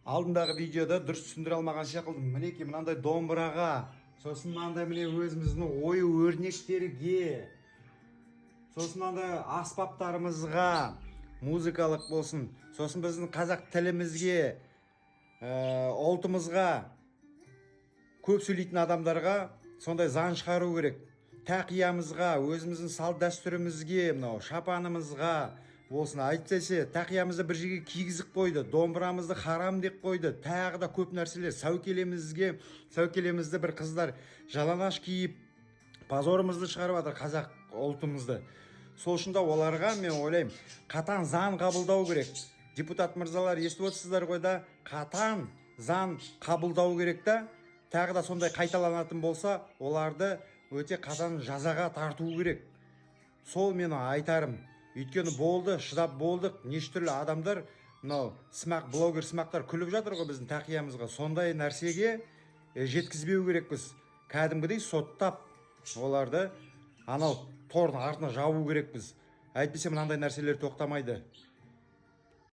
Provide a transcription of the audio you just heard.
Алдындағы видеода дұрыс түсіндіре алмаған секілдімін. Мінекей, мынандай домбыраға, сосын мынандай, міне, өзіміздің ою өрнектерге, сосын мынандай аспаптарымызға, музыкалық болсын, сосын біздің қазақ тілімізге, ұлтымызға көп сөйлейтін адамдарға сондай заң шығару керек. Тақиямызға, өзіміздің салт дәстүрімізге, мынау шапанымызға болсын. Әйтпесе тақиямызды бір жерге кигізіп қойды, домбырамызды харам деп қойды, тағы да көп нәрселер. Сәукелемізге, сәукелемізді бір қыздар жалаңаш киіп, позорымызды шығарып жатыр, қазақ ұлтымызды. Сол үшін де оларға, мен ойлаймын, қатаң заң қабылдау керек. Депутат мырзалар, естіп отырсыздар ғой да, қатаң заң қабылдау керек та. Тағы да сондай қайталанатын болса, оларды өте қатаң жазаға тарту керек. Сол менің айтарым. Өйткені болды, шыдап болдық. Неше түрлі адамдар, мынау сымақ, блогер сымақтар күліп жатыр ғой біздің тақиямызға. Сондай нәрсеге жеткізбеу керекпіз. Кәдімгідей соттап, оларды анау тордың артына жабу керекпіз. Әйтпесе мынандай нәрселер тоқтамайды.